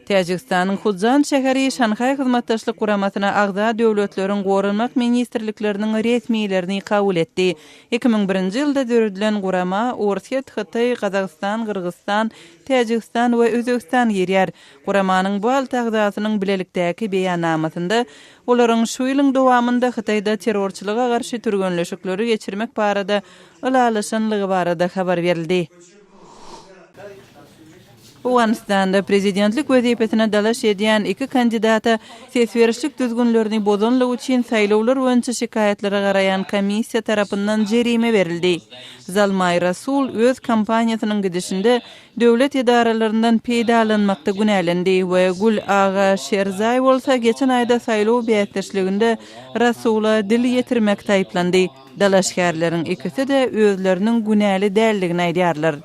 Täjigistanyň Hudjand şäheri Şanhaý Hyzmatdaşlyk Guramasyna agza döwletleriň Goranmak ministrlikleriniň resmilerini kabul etdi. 2001-nji ýylda döredilen gurama Orsýet, Hytaý, Gazagystan, Gyrgyzystan, Täjigistan we Özbegistan girýär. Guramanyň bu alty agzasynyň bilelikdäki beýannamasynda olaryň şu ýylyň dowamynda Hytaýda terrorçylyga garşy türgenleşikleri geçirmek barada ylalaşanlygy barada habar berildi. Owganystanda prezidentlik wezipesine dalaş edýän iki kandidata ses berişlik düzgünlerini bozanlygy üçin saýlawlar boýunça şikaýatlara garaýan komissiýa tarapyndan jerime berildi. Zalmaý Rasul öz kampaniýasynyň gidişinde döwlet edaralaryndan peýdalanmakda günälendi we Gül Aga Şerzaý bolsa geçen aýda saýlaw bäsdeşliginde Rasula dil ýetirmekde aýyplandy. Dalaşgärleriň ikisi-de özleriniň günäli däldigini aýdýarlar.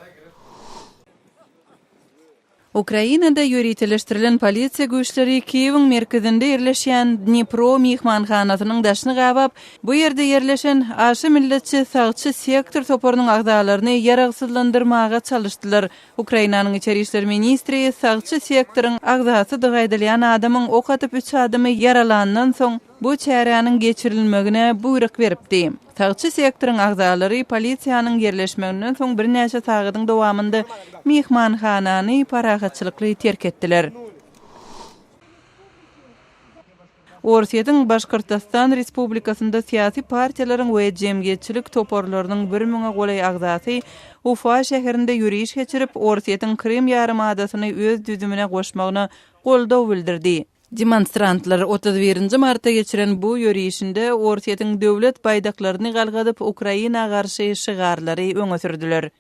Ukrainada ýöriteleşdirilen polisiýa güýçleri Kiýewiň merkezinde ýerleşýän Dnipro myhmanhanasynyň daşyny gabap, bu ýerde ýerleşen aşa milletçi Sagçy sektor toparynyň agzalaryny ýaragsyzlandyrmaga çalyşdylar. Ukrainanyň içeri işler ministri Sagçy sektoryň agzasydygy aýdylýan adamyň ok atyp üç adamy ýaralandan soň, bu çäräniň geçirilmegine buýruk beripdi. Sagçy sektoryň agzalary polisiýanyň ýerleşmeginden soň birnäçe sagadyň dowamynda myhmanhanany parahatçylykly terk etdiler. Orsýetiň Başkortostan Respublikasynda syýasy partiýalaryň we jemgyýetçilik toparlarynyň bir müňe golaý agzasy Ufa şäherinde ýöriş geçirip, Orsýetiň Krym ýarymadasyny öz düzümine goşmagyna goldaw bildirdi. Demonstrantlar 31 martda geçiren bu ýörişinde Orsýetiň döwlet baýdaklaryny galgadyp, Ukraina garşy şygarlary öňe sürdüler.